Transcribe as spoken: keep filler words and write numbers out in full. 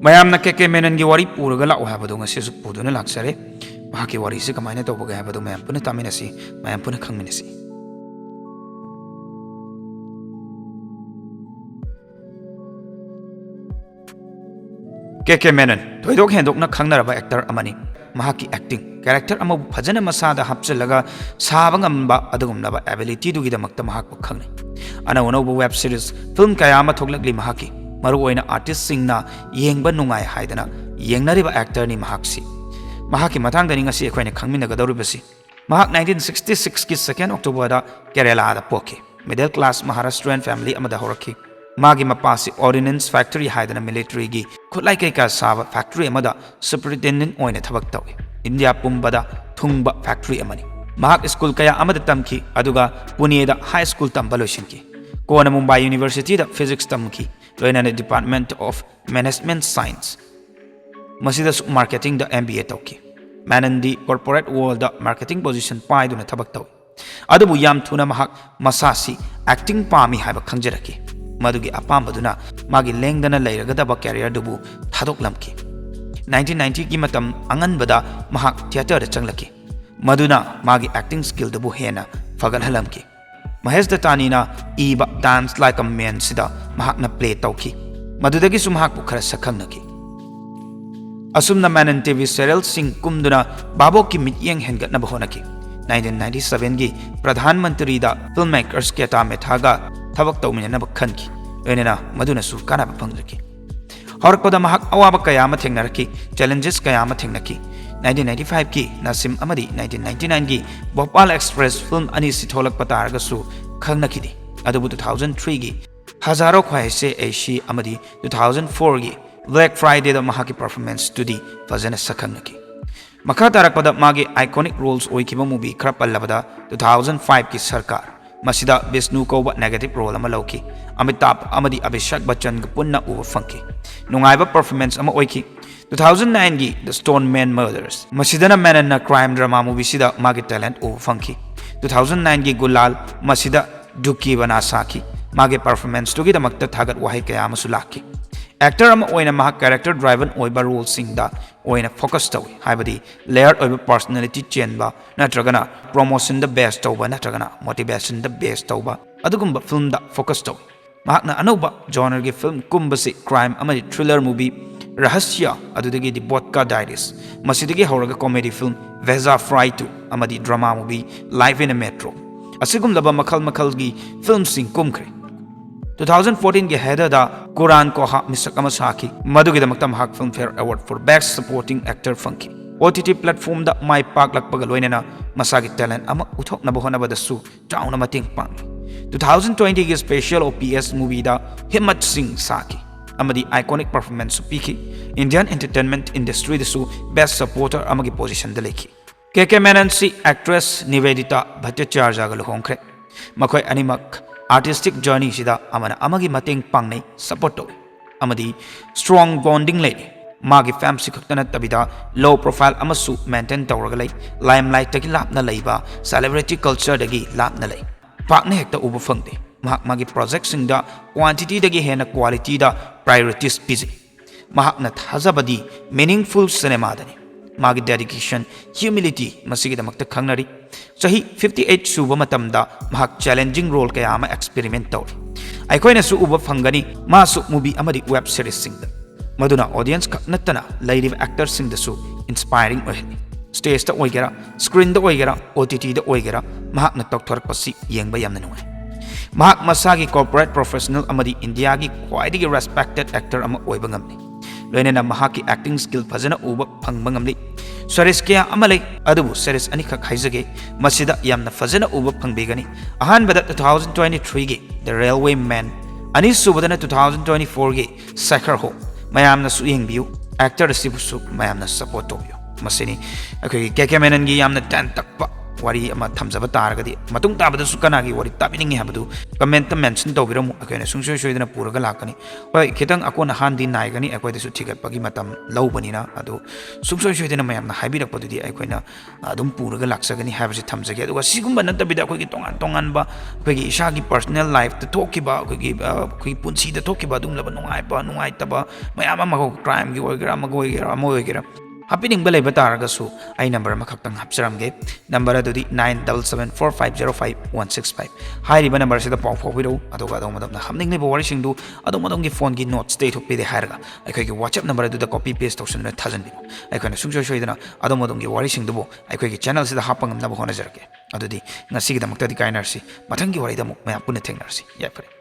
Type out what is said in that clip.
ꯃꯌꯥꯝꯅ ꯀꯦ ꯀꯦ ꯃꯦꯅꯟꯒꯤ ꯋꯥꯔꯤ ꯄꯨꯔꯒ ꯂꯥꯛꯑꯣ ꯍꯥꯏꯕꯗꯣ ꯉꯁꯤꯁꯨ ꯄꯨꯗꯨꯅ ꯂꯥꯛꯆꯔꯦ꯫ ꯃꯍꯥꯛꯀꯤ ꯋꯥꯔꯤꯁꯤ ꯀꯃꯥꯏꯅ ꯇꯧꯕꯒꯦ ꯍꯥꯏꯕꯗꯣ ꯃꯌꯥꯝ ꯄꯨꯟꯅ ꯇꯥꯃꯤꯟꯅꯁꯤ, ꯃꯌꯥꯝ ꯄꯨꯟꯅ ꯈꯪꯃꯤꯟꯅꯁꯤ꯫ ꯀꯦ ꯀꯦ ꯃꯦꯅꯟ ꯊꯣꯏꯗꯣꯛ ꯍꯦꯟꯗꯣꯛꯅ ꯈꯪꯅꯔꯕ ꯑꯦꯛꯇꯔ ꯑꯃꯅꯤ꯫ ꯃꯍꯥꯛꯀꯤ ꯑꯦꯛꯇꯤꯡ, ꯀꯦꯔꯦꯛꯇꯔ ꯑꯃꯕꯨ ꯐꯖꯅ ꯃꯁꯥꯗ ꯍꯥꯞꯆꯤꯜꯂꯒ ꯁꯥꯕ ꯉꯝꯕ ꯑꯗꯨꯒꯨꯝꯂꯕ ꯑꯦꯕꯤꯂꯤꯇꯤꯗꯨꯒꯤꯗꯃꯛꯇ ꯃꯍꯥꯛꯄꯨ ꯈꯪꯅꯩ꯫ ꯑꯅꯧ ꯑꯅꯧꯕ ꯋꯦꯕ ꯁꯤꯔꯤꯁ, ꯐꯤꯜꯝ ꯀꯌꯥ ꯑꯃ ꯊꯣꯛꯂꯛꯂꯤ ꯃꯍꯥꯛꯀꯤ, ꯃꯔꯨꯑꯣꯏꯅ ꯑꯥꯔꯇꯤꯁꯁꯤꯡꯅ ꯌꯦꯡꯕ ꯅꯨꯡꯉꯥꯏ ꯍꯥꯏꯗꯅ ꯌꯦꯡꯅꯔꯤꯕ ꯑꯦꯛꯇꯔꯅꯤ ꯃꯍꯥꯛꯁꯤ꯫ ꯃꯍꯥꯛꯀꯤ ꯃꯇꯥꯡꯗꯅꯤ ꯉꯁꯤ ꯑꯩꯈꯣꯏꯅ ꯈꯪꯃꯤꯟꯅꯒꯗꯧꯔꯤꯕꯁꯤ꯫ ꯃꯍꯥꯛ ꯅꯥꯏꯟꯇꯤꯟ ꯁꯤꯛꯁꯇꯤ ꯁꯤꯛꯁꯀꯤ ꯁꯦꯀꯦꯟ ꯑꯣꯛꯇꯣꯕꯔꯗ ꯀꯦꯔꯦꯂꯥꯗ ꯄꯣꯛꯈꯤ꯫ ꯃꯤꯗꯜ ꯀ꯭ꯂꯥꯁ ꯃꯍꯥꯔꯥꯁꯇ꯭ꯔꯤꯌꯟ ꯐꯦꯃꯤꯂꯤ ꯑꯃꯗ ꯍꯧꯔꯛꯈꯤ꯫ ꯃꯥꯒꯤ ꯃꯄꯥꯁꯤ ꯑꯣꯔꯗꯤꯅꯦꯟꯁ ꯐꯦꯛꯇꯔꯤ ꯍꯥꯏꯗꯅ ꯃꯤꯂꯤꯇꯔꯤꯒꯤ ꯈꯨꯠꯂꯥꯏ ꯀꯩꯀꯥ ꯁꯥꯕ ꯐꯦꯛꯇꯔꯤ ꯑꯃꯗ ꯁꯨꯄꯔꯤꯟꯇꯦꯟꯗꯦꯟꯠ ꯑꯣꯏꯅ ꯊꯕꯛ ꯇꯧꯏ꯫ ꯏꯟꯗꯤꯌꯥ ꯄꯨꯝꯕꯗ ꯊꯨꯡꯕ ꯐꯦꯛꯇꯔꯤ ꯑꯃꯅꯤ꯫ ꯃꯍꯥꯛ ꯁ꯭ꯀꯨꯜ ꯀꯌꯥ ꯑꯃꯗ ꯇꯝꯈꯤ, ꯑꯗꯨꯒ ꯄꯨꯅꯦꯗ ꯍꯥꯏ ꯁ꯭ꯀꯨꯜ ꯇꯝꯕ ꯂꯣꯏꯁꯤꯟꯈꯤ꯫ ꯀꯣꯟꯅ ꯃꯨꯝꯕꯥꯏ ꯌꯨꯅꯤꯚꯔꯁꯤꯇꯤꯗ ꯐꯤꯖꯤꯛꯁ ꯇꯝꯈꯤ, ꯂꯣꯏꯅꯅ ꯗꯤꯄꯥꯔꯠꯃꯦꯟꯠ ꯑꯣꯐ ꯃꯦꯅꯦꯖꯃꯦꯟꯠ ꯁꯥꯏꯟꯁ, ꯃꯁꯤꯗꯁꯨ ꯃꯥꯔꯀꯦꯇꯤꯡꯗ ꯑꯦꯝ ꯕꯤ ꯑꯦ ꯇꯧꯈꯤ꯫ ꯃꯦꯅꯟꯗꯤ ꯀꯣꯔꯄꯣꯔꯦꯠ ꯋꯥꯔꯜꯗ ꯃꯥꯔꯀꯦꯇꯤꯡ ꯄꯣꯖꯤꯁꯟ ꯄꯥꯏꯗꯨꯅ ꯊꯕꯛ ꯇꯧꯏ꯫ ꯑꯗꯨꯕꯨ ꯌꯥꯝ ꯊꯨꯅ ꯃꯍꯥꯛ ꯃꯁꯥꯁꯤ ꯑꯦꯛꯇꯤꯡ ꯄꯥꯝꯃꯤ ꯍꯥꯏꯕ ꯈꯪꯖꯔꯛꯈꯤ꯫ ꯃꯗꯨꯒꯤ ꯑꯄꯥꯝꯕꯗꯨꯅ ꯃꯥꯒꯤ ꯂꯦꯡꯗꯅ ꯂꯩꯔꯒꯗꯕ ꯀꯦꯔꯤꯌꯔꯗꯨꯕꯨ ꯊꯥꯗꯣꯛꯂꯝꯈꯤ꯫ ꯅꯥꯏꯟꯇꯤꯟ ꯅꯥꯏꯟꯇꯤꯒꯤ ꯃꯇꯝ ꯑꯉꯟꯕꯗ ꯃꯍꯥꯛ ꯊꯤꯌꯦꯇꯔꯗ ꯆꯪꯂꯛꯈꯤ꯫ ꯃꯗꯨꯅ ꯃꯥꯒꯤ ꯑꯦꯛꯇꯤꯡ ꯁ꯭ꯀꯤꯜꯗꯨꯕꯨ ꯍꯦꯟꯅ ꯐꯒꯠꯍꯜꯂꯝꯈꯤ꯫ ꯃꯍꯦꯁ ꯗꯠꯇꯥꯅꯤꯅ ꯏꯕ Dance Like a Manꯁꯤꯗ ꯃꯍꯥꯛꯅ ꯄ꯭ꯂꯦ ꯇꯧꯈꯤ꯫ ꯃꯗꯨꯗꯒꯤꯁꯨ ꯃꯍꯥꯛꯄꯨ ꯈꯔ ꯁꯛꯈꯪꯅꯈꯤ꯫ ꯑꯁꯨꯝꯅ ꯃꯦꯅꯟ ꯇꯤ ꯚꯤ ꯁꯦꯔꯤꯌꯦꯜꯁꯤꯡ ꯀꯨꯝꯗꯨꯅ ꯚꯥꯕꯣꯛꯀꯤ ꯃꯤꯠꯌꯦꯡ ꯍꯦꯟꯒꯠꯅꯕ ꯍꯣꯠꯅꯈꯤ꯫ ꯅꯥꯏꯟꯇꯤꯟ ꯅꯥꯏꯟꯇꯤ ꯁꯚꯦꯟꯒꯤ ꯄ꯭ꯔꯙꯥꯟ ꯃꯟꯇ꯭ꯔꯤꯗ ꯐꯤꯜꯝ ꯃꯦꯀꯔꯁ ꯀꯦꯇꯥ ꯃꯦꯊꯥꯒ ꯊꯕꯛ ꯇꯧꯃꯤꯟꯅꯅꯕ ꯈꯟꯈꯤ, ꯂꯣꯏꯅꯅ ꯃꯗꯨꯅꯁꯨ ꯀꯥꯟꯅꯕ ꯐꯪꯖꯈꯤ꯫ ꯍꯧꯔꯛꯄꯗ ꯃꯍꯥꯛ ꯑꯋꯥꯕ ꯀꯌꯥ ꯑꯃ ꯊꯦꯡꯅꯔꯛꯈꯤ, ꯆꯦꯂꯦꯟꯖꯦꯁ ꯀꯌꯥ ꯑꯃ ꯊꯦꯡꯅꯈꯤ꯫ ꯅꯥꯏꯟꯇꯤꯟ ꯅꯥꯏꯟꯇꯤ ꯐꯥꯏꯚꯀꯤ ꯅꯁꯤꯝ ꯑꯃꯗꯤ ꯅꯥꯏꯟꯇꯤꯟ ꯅꯥꯏꯟꯇꯤ ꯅꯥꯏꯟꯒꯤ ꯚꯣꯄꯥꯜ ꯑꯦꯛꯁꯄ꯭ꯔꯦꯁ ꯐꯤꯜꯝ ꯑꯅꯤꯁꯤ ꯊꯣꯛꯂꯛꯄ ꯇꯥꯔꯒꯁꯨ ꯈꯪꯅꯈꯤꯗꯦ꯫ ꯑꯗꯨꯕꯨ ꯇꯨ ꯊꯥꯎꯖꯟ ꯊ꯭ꯔꯤꯒꯤ ꯍꯖꯥꯔꯣ ꯈ꯭ꯋꯥꯍꯤꯁꯦ ꯑꯩꯁꯤ ꯑꯃꯗꯤ ꯇꯨ ꯊꯥꯎꯖꯟ ꯐꯣꯔꯒꯤ ꯕ꯭ꯂꯦꯛ ꯐ꯭ꯔꯥꯏꯗꯦꯗ ꯃꯍꯥꯛꯀꯤ ꯄꯔꯐꯣꯔꯃꯦꯟꯁꯇꯨꯗꯤ ꯐꯖꯅ ꯁꯛꯈꯪꯅꯈꯤ꯫ ꯃꯈꯥ ꯇꯥꯔꯛꯄꯗ ꯃꯥꯒꯤ ꯑꯥꯏꯀꯣꯅꯤꯛ ꯔꯣꯜꯁ ꯑꯣꯏꯈꯤꯕ ꯃꯨꯚꯤ ꯈꯔ ꯄꯜꯂꯕꯗ, ꯇꯨ ꯊꯥꯎꯖꯟ ꯐꯥꯏꯚꯀꯤ ꯁꯔꯀꯥꯔ, ꯃꯁꯤꯗ ꯕꯤꯁꯅꯨ ꯀꯧꯕ ꯅꯦꯒꯦꯇꯤꯚ ꯔꯣꯜ ꯑꯃ ꯂꯧꯈꯤ꯫ ꯑꯃꯤꯇꯥꯚ ꯑꯃꯗꯤ ꯑꯚꯤꯁꯦꯛ ꯕꯆꯟꯒ ꯄꯨꯟꯅ ꯎꯕ ꯐꯪꯈꯤ꯫ ꯅꯨꯡꯉꯥꯏꯕ ꯄꯔꯐꯣꯔꯃꯦꯟꯁ ꯑꯃ ꯑꯣꯏꯈꯤ꯫ ꯇꯨ ꯊꯥꯎꯖꯟ ꯅꯥꯏꯟꯒꯤ The Stone Man Murders, ꯃꯁꯤꯗꯅ ꯃꯦꯅꯟꯅ ꯀ꯭ꯔꯥꯏꯝ ꯗ꯭ꯔꯃꯥ ꯃꯨꯚꯤꯁꯤꯗ ꯃꯥꯒꯤ ꯇꯦꯂꯦꯟꯠ ꯎꯕ ꯐꯪꯈꯤ꯫ ꯇꯨ ꯊꯥꯎꯖꯟ ꯅꯥꯏꯟꯒꯤ ꯒꯨꯂꯥꯜ, ꯃꯁꯤꯗ ꯗꯨꯀꯤ ꯕꯅꯥ ꯁꯥꯈꯤ꯫ ꯃꯥꯒꯤ ꯄꯔꯐꯣꯔꯃꯦꯟꯁꯇꯨꯒꯤꯗꯃꯛꯇ ꯊꯥꯒꯠ ꯋꯥꯍꯩ ꯀꯌꯥ ꯑꯃꯁꯨ ꯂꯥꯛꯈꯤ꯫ Actor ꯑꯃ ꯑꯣꯏꯅ ꯃꯍꯥꯛ character driven ꯑꯣꯏꯕ roleꯁꯤꯡꯗ ꯑꯣꯏꯅ focus ꯇꯧꯏ, ꯍꯥꯏꯕꯗꯤ layered ꯑꯣꯏꯕ personality ꯆꯦꯟꯕ, ꯅꯠꯇ꯭ꯔꯒꯅ promotionꯗ base ꯇꯧꯕ, ꯅꯠꯇ꯭ꯔꯒꯅ motivationꯗ base ꯇꯧꯕ, ꯑꯗꯨꯒꯨꯝꯕ filmꯗ focus ꯇꯧꯏ꯫ ꯃꯍꯥꯛꯅ ꯑꯅꯧꯕ genreꯒꯤ film ꯀꯨꯝꯕꯁꯤ crime ꯑꯃꯗꯤ thriller movie ꯔꯍꯁ꯭ꯌ, ꯑꯗꯨꯗꯒꯤꯗꯤ Vodka Diaries, ꯃꯁꯤꯗꯒꯤ ꯍꯧꯔꯒ comedy film Veza Fry two ꯑꯃꯗꯤ drama movie Life in a Metro, ꯑꯁꯤꯒꯨꯝꯂꯕ ꯃꯈꯜ ꯃꯈꯜꯒꯤ filmꯁꯤꯡ ꯀꯨꯝꯈ꯭ꯔꯦ꯫ Two thousand fourteenꯒꯤ ꯍꯦꯗꯔꯗ ꯀꯨꯔꯥꯟ ꯀꯣꯍꯥ ꯃꯤꯁꯛ ꯑꯃ ꯁꯥꯈꯤ, ꯃꯗꯨꯒꯤꯗꯃꯛꯇ ꯃꯍꯥꯛ Filmfare Award for Best Supporting Actor ꯐꯪꯈꯤ꯫ OTT platformꯗ ꯃꯥꯏ ꯄꯥꯛꯂꯛꯄꯒ ꯂꯣꯏꯅꯅ ꯃꯁꯥꯒꯤ talent ꯑꯃ ꯎꯠꯊꯣꯛꯅꯕ ꯍꯣꯠꯅꯕꯗꯁꯨ ꯆꯥꯎꯅ ꯃꯇꯦꯡ ꯄꯥꯡꯂꯤ꯫ Two thousand twentyꯒꯤ special OPS movieꯗ ꯍꯤꯝꯃꯠ ꯁꯤꯡ ꯁꯥꯈꯤ ꯑꯃꯗꯤ iconic performanceꯁꯨ ꯄꯤꯈꯤ꯫ Indian entertainment industryꯗꯁꯨ best supporter ꯑꯃꯒꯤ positionꯗ ꯂꯩꯈꯤ꯫ ꯀꯦ ꯀꯦ ꯃꯦꯅꯟꯁꯤ actress Nivedita Bhattacharyaꯒ ꯂꯨꯍꯣꯡꯈ꯭ꯔꯦ꯫ ꯃꯈꯣꯏ ꯑꯅꯤꯃꯛ artistic journeyꯁꯤꯗ ꯑꯃꯅ ꯑꯃꯒꯤ ꯃꯇꯦꯡ ꯄꯥꯡꯅꯩ, support ꯇꯧꯏ꯫ ꯑꯃꯗꯤ strong bonding ꯂꯩꯔꯤ꯫ ꯃꯥꯒꯤ fanꯁꯤ ꯈꯛꯇ ꯅꯠꯇꯕꯤꯗ low profile ꯑꯃꯁꯨ maintain ꯇꯧꯔꯒ ꯂꯩ꯫ Limelightꯇꯒꯤ ꯂꯥꯞꯅ ꯂꯩꯕ, celebrity cultureꯗꯒꯤ ꯂꯥꯞꯅ ꯂꯩ꯫ ꯄꯥꯛꯅ ꯍꯦꯛꯇ ꯎꯕ ꯐꯪꯗꯦ꯫ ꯃꯍꯥꯛ ꯃꯥꯒꯤ projectꯁꯤꯡꯗ quantityꯗꯒꯤ ꯍꯦꯟꯅ qualityꯗ priorities ꯄꯤꯖꯩ꯫ ꯃꯍꯥꯛꯅ ꯊꯥꯖꯕꯗꯤ meaningful cinemaꯗꯅꯤ꯫ ꯃꯥꯒꯤ dedication, humility ꯃꯁꯤꯒꯤꯗꯃꯛꯇ ꯈꯪꯅꯔꯤ꯫ ꯆꯍꯤ fifty eight ꯁꯨꯕ ꯃꯇꯝꯗ ꯃꯍꯥꯛ challenging role ꯀꯌꯥ ꯑꯃ experiment ꯇꯧꯔꯤ꯫ ꯑꯩꯈꯣꯏꯅꯁꯨ ꯎꯕ ꯐꯪꯒꯅꯤ, ꯃꯥꯁꯨ movie ꯑꯃꯗꯤ web seriesꯁꯤꯡꯗ, ꯃꯗꯨꯅ audience ꯈꯛ ꯅꯠꯇꯅ ꯂꯩꯔꯤꯕ actorꯁꯤꯡꯗꯁꯨ inspiring ꯑꯣꯏꯍꯜꯂꯤ꯫ Stageꯇ ꯑꯣꯏꯒꯦꯔꯥ, screenꯗ ꯑꯣꯏꯒꯦꯔꯥ, OTTꯗ ꯑꯣꯏꯒꯦꯔꯥ, ꯃꯍꯥꯛꯅ ꯇꯧꯊꯣꯔꯛꯄꯁꯤ ꯌꯦꯡꯕ ꯌꯥꯝꯅ ꯅꯨꯡꯉꯥꯏ꯫ ꯃꯍꯥꯛ ꯃꯁꯥꯒꯤ corporate professional ꯑꯃꯗꯤ ꯏꯟꯗꯤꯌꯥꯒꯤ ꯈ꯭ꯋꯥꯏꯗꯒꯤ respected actor ꯑꯃ ꯑꯣꯏꯕ ꯉꯝꯂꯤ꯫ ꯂꯣꯏꯅꯅ ꯃꯍꯥꯛꯀꯤ acting skill ꯐꯖꯅ ꯎꯕ ꯐꯪꯕ ꯉꯝꯂꯤ꯫ Series ꯀꯌꯥ ꯑꯃ ꯂꯩ, ꯑꯗꯨꯕꯨ series ꯑꯅꯤꯈꯛ ꯍꯥꯏꯖꯒꯦ, ꯃꯁꯤꯗ ꯌꯥꯝꯅ ꯐꯖꯅ ꯎꯕ ꯐꯪꯕꯤꯒꯅꯤ꯫ ꯑꯍꯥꯟꯕꯗ two thousand twenty threeꯒꯤ The Railway Man, ꯑꯅꯤꯁꯨꯕꯗꯅ two thousand twenty fourꯒꯤ Shakhar Home꯫ ꯃꯌꯥꯝꯅꯁꯨ ꯌꯦꯡꯕꯤꯌꯨ, actor ꯑꯁꯤꯕꯨꯁꯨ ꯃꯌꯥꯝꯅ support ꯇꯧꯕꯤꯌꯨ꯫ ꯃꯁꯤꯅꯤ ꯑꯩꯈꯣꯏꯒꯤ ꯀꯦ ꯀꯦ ꯃꯦꯅꯟꯒꯤ ꯌꯥꯝꯅ talent ꯇꯛꯄ ꯋꯥꯔꯤ ꯑꯃ ꯊꯝꯖꯕ ꯇꯥꯔꯒꯗꯤ, ꯃꯇꯨꯡ ꯇꯥꯕꯗꯁꯨ ꯀꯅꯥꯒꯤ ꯋꯥꯔꯤ ꯇꯥꯕꯤꯅꯤꯡꯉꯤ ꯍꯥꯏꯕꯗꯨ comment mention ꯇꯧꯕꯤꯔꯝꯃꯨ, ꯑꯩꯈꯣꯏꯅ ꯁꯨꯡꯁꯣꯏ ꯁꯣꯏꯗꯅ ꯄꯨꯔꯒ ꯂꯥꯛꯀꯅꯤ꯫ ꯍꯣꯏ, ꯈꯤꯇꯪ ꯑꯀꯣꯟ ꯑꯍꯥꯟꯗꯤ ꯅꯥꯏꯒꯅꯤ, ꯑꯩꯈꯣꯏꯗꯁꯨ ꯊꯤꯒꯠꯄꯒꯤ ꯃꯇꯝ ꯂꯧꯕꯅꯤꯅ꯫ ꯑꯗꯨ ꯁꯨꯡꯁꯣꯏ ꯁꯣꯏꯗꯅ ꯃꯌꯥꯝꯅ ꯍꯥꯏꯕꯤꯔꯛꯄꯗꯨꯗꯤ ꯑꯩꯈꯣꯏꯅ ꯑꯗꯨꯝ ꯄꯨꯔꯒ ꯂꯥꯛꯆꯒꯅꯤ ꯍꯥꯏꯕꯁꯤ ꯊꯝꯖꯒꯦ꯫ ꯑꯗꯨꯒ ꯁꯤꯒꯨꯝꯕ ꯅꯠꯇꯕꯤꯗ ꯑꯩꯈꯣꯏꯒꯤ ꯇꯣꯉꯥꯟ ꯇꯣꯉꯥꯟꯕ ꯑꯩꯈꯣꯏꯒꯤ ꯏꯁꯥꯒꯤ personal lifeꯇ ꯊꯣꯛꯈꯤꯕ, ꯑꯩꯈꯣꯏꯒꯤ, ꯑ, ꯑꯩꯈꯣꯏꯒꯤ ꯄꯨꯟꯁꯤꯗ ꯊꯣꯛꯈꯤꯕ ꯑꯗꯨꯒꯨꯝꯂꯕ ꯅꯨꯡꯉꯥꯏꯕ ꯅꯨꯡꯉꯥꯏꯇꯕ ꯃꯌꯥꯝ ꯑꯃ, crimeꯒꯤ ꯑꯣꯏꯒꯦꯔꯥ, ꯑꯃꯒ ꯑꯣꯏꯒꯦꯔꯥ, ꯑꯃ ꯑꯣꯏꯒꯦꯔꯥ, ꯍꯥꯞꯄꯤꯅꯤꯡꯕ ꯂꯩꯕ ꯇꯥꯔꯒꯁꯨ ꯑꯩ number ꯑꯃꯈꯛꯇꯪ ꯍꯥꯞꯆꯔꯝꯒꯦ꯫ Number ꯑꯗꯨꯗꯤ nine double seven four five zero five one six five꯫ ꯍꯥꯏꯔꯤꯕ numberꯁꯤꯗ ꯄꯥꯎ ꯐꯥꯎꯕꯤꯔꯛꯎ꯫ ꯑꯗꯨꯒ ꯑꯗꯣꯝ ꯑꯗꯣꯝꯅ ꯍꯥꯞꯅꯤꯡꯂꯤꯕ ꯋꯥꯔꯤꯁꯤꯡꯗꯨ ꯑꯗꯣꯝ ꯑꯗꯣꯝꯒꯤ phoneꯒꯤ notesꯇ ꯏꯊꯣꯛꯄꯤꯔꯦ ꯍꯥꯏꯔꯒ ꯑꯩꯈꯣꯏꯒꯤ WhatsApp number ꯑꯗꯨꯗ copy paste ꯇꯧꯁꯤꯟꯗꯨꯅ ꯊꯥꯖꯤꯟꯕꯤꯔꯛꯎ꯫ ꯑꯩꯈꯣꯏꯅ ꯁꯨꯡꯁꯣꯏ ꯁꯣꯏꯗꯅ ꯑꯗꯣꯝ ꯑꯗꯣꯝꯒꯤ ꯋꯥꯔꯤꯁꯤꯡꯗꯨꯕꯨ ꯑꯩꯈꯣꯏꯒꯤ channelꯁꯤꯗ ꯍꯥꯞꯄ ꯉꯝꯅꯕ ꯍꯣꯠꯅꯖꯔꯛꯀꯦ꯫ ꯑꯗꯨꯗꯤ ꯉꯁꯤꯒꯤꯗꯃꯛꯇꯗꯤ ꯀꯥꯏꯅꯔꯁꯤ꯫ ꯃꯊꯪꯒꯤ ꯋꯥꯔꯤꯗ ꯑꯃꯨꯛ ꯃꯌꯥꯝ ꯄꯨꯟꯅ ꯊꯦꯡꯅꯔꯁꯤ꯫ ꯌꯥꯏꯐꯔꯦ꯫